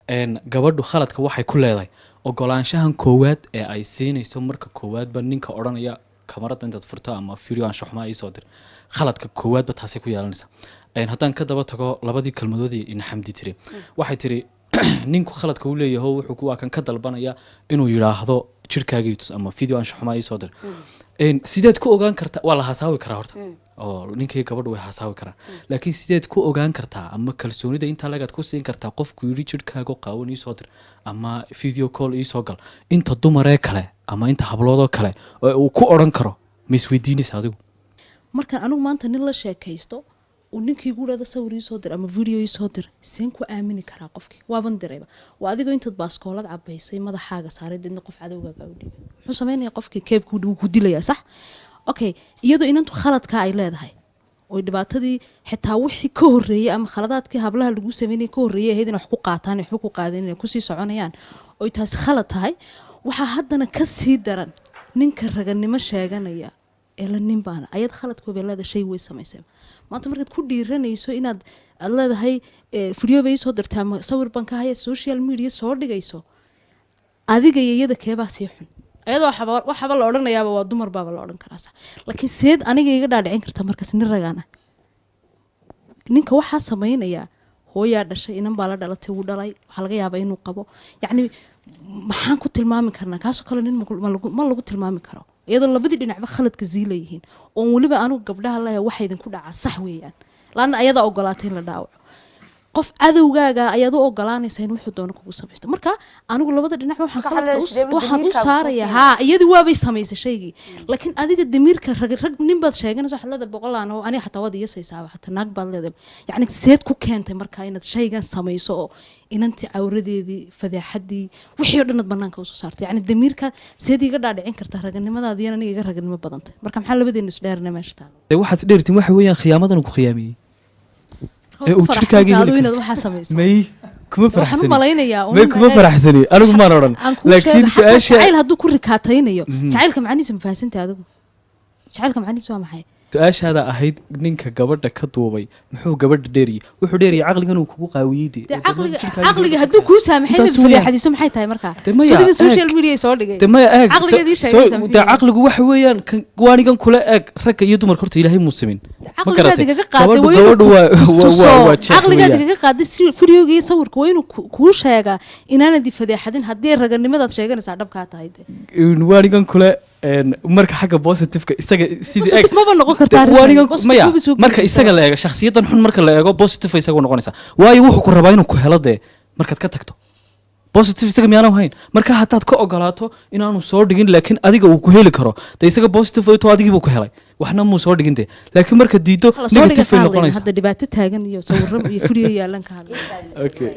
Gabadhu khaladka waxay ku leedahay ogolaanshahan koowaad ee ay siinayso. Marka koowaadba ninka odhanaya kamarada intaad furto ama video anshaxumaa iisoo dir, khaladka koowaadba taasay ku yeelanaysaa. Haddaan ka daba tago labadii kelmadoodii ina Xamdi tiri, waxay tiri ninku khaladka uu leeyaho wuxuu waa kan ka dalbanaya inuu yidhaahdo jirkaagii tus ama video anshaxumaa iisoo dir. Sideed ku ogaan kartaa? Waa la hasaawi karaa horta, oo ninkii gabadhu way hasaawi karaan, laakiin sideed ku ogaan kartaa ama kalsoonida intaa lagaad ku siin kartaa qofku yidhi jirkaago qaawan iisoo dir ama video call iisoo gal, inta dumaree kale ama inta habloodoo kale oo uu ku odhan karo? Ma isweydiinaysa adigu? Markaan anigu maanta nin la sheekaysto, uu ninkii igu dhahdo sawir ii soo dir ama video ii soo dir, seen ku aamini karaa qofkii? Waaban dirayba. Waa adigoo intaad baaskoolad cabaysay madaxaaga saaray, deedna qof cadowgaaga u dhiibay. Muxuu sameynaya qofkii? Keebkuu wuu ku dilayaa, sax? Okay, iyadoo inantu khaladka ay leedahay oy dhibaatadii xitaa wixii ka horreeyey ama khaladaadkii hablaha lagu sameynayay ka horreeyay ahayd in wax ku qaataan, waxba ku qaadan, inay kusii soconayaan, oy taasi khalad tahay, waxaa haddana ka sii daran ninka raganimo sheeganaya ee la nin baana ayad khaladkoobay leedahay. Shay way samaysay maanta markaad ku dhiiranayso inaad aad leedahay video bay soo dirtaa ama sawir baan ka haya, social media soo dhigayso, adiga iyo iyada keebaa sii xun? Ayadoo waxaba la odhanayaaba waa dumar baaba la odhan karaa, sax. Laakiin seed aniga iga dhaadhicin karta markaas nin ragaana ninka waxaa samaynayaa hooyaa dhashay, inan baa la dhalatay, wuu dhalay, waxaa laga yaabaa inuu qabo. Yacni maxaan ku tilmaami karnaa kaasoo kale? Nin ma lagu tilmaami karo, iyadoo labadii dhinacba khaladka ziilayihiin, oon weliba anigu gabdhaha leeyahay waxa idinku dhacaa sax weeyaan, laanna ayadaa ogolaatay in la dhaawaco. Qof cadowgaaga ayaad u ogolaanaysa in wuxuu doono kugu samaysto. Marka anigu labada dhinac waxaan Marka khaladka waxaad leedahay waxaan u damiirkaaga kuu saaraya siinaya. Haa, iyadii waabay samaysay shaygii, laakiin adiga damiirka rag, rag nin baad sheeganaysa, waxaad leedahay boqol aan oo aniga xataa waad iyasaysaaba, xataa naag baad leedahay. Yacni seed ku keentay marka inaad shaygan samayso oo inantii cawradeedii, fadeexadii, wixii oo dhan aad banaanka usoo saartay? Yacni damiirka seed iga dhaadhicin kartaa raganimadaadi aniga iga raganimo badantay? Marka maxaa labadeena isdheerna meesha taalo? Dee waxaad isdheertiin waxa weeyaan khiyaamadan uu ku khiyaamiyey Marka ee waad uu ku jirkaagii faraxsantahay heli adigu karo. inaad waxaa samayso? May, kuma Waxaan u faraxsani. malaynayaa May, un kuma faraxsani, anigu maan odhan, aan kuu laakiin sheego xataa su-aasha jacayl hadduu ku rikaataynayo, jacaylka macnihiisa ma fahasantahay adigu? Jacaylka macnihiisa waa maxay? Su-aashaada ahayd ninka gabadha ka duubay muxuu gabadha dheeriyey? Wuxuu dheeriyey caqligan uu kugu qaawiyey dee. Dee oo dadna caqliga jirkaaga caqliga hadduu kuu saamaxay Intaas inaad weeyaan. fadeexadiso, maxay tahay markaa? Dee maya, Sodigan social eeg. media soo dhigay. Dee maya, eeg. Caqligeedii sheegaysa muxuu dee yahay? Caqligu waxa weeyaan kan waanigan kula eeg, ragga iyo dumarka horta Ilaahay muu simin, ma Caqligaad garatay? igaga qaaday Gabadhu waa inuu gabadhu waa tuso. waa jeex Caqligaad weeyaan. igaga qaaday si videoga iyo sawirka waa inuu kuu sheegaa inaanad i fadeexadin haddii raganimadaad sheeganaysaa dhabkaa tahay de. Waanigan kule marka xagga positiveka isaga sidii eeg Positive maba noqon kartaa arrintan. Waanigan Positive maya maba soo geli marka kartaa. Isaga la eego, shakhsiyadan xun marka la eego, positive isagu noqonaysaa, waayo wuxuu ku rabaa inuu ku helo. Dee markaad ka tagto, positive isaga miyaanu hayn? Marka haddaad ka ogolaato inaanu soo dhigin laakiin adiga uu ku heli karo, dee isaga positive to adigii buu ku helay, waxna muu soo dhigin dee. Laakiin marka diiddo, Waxa la soo dhiga negative ka bay hadlayna noqonaysaa. Hadda dhibaato taagan iyo sawiro iyo video yaalan ka hadlay. Okay.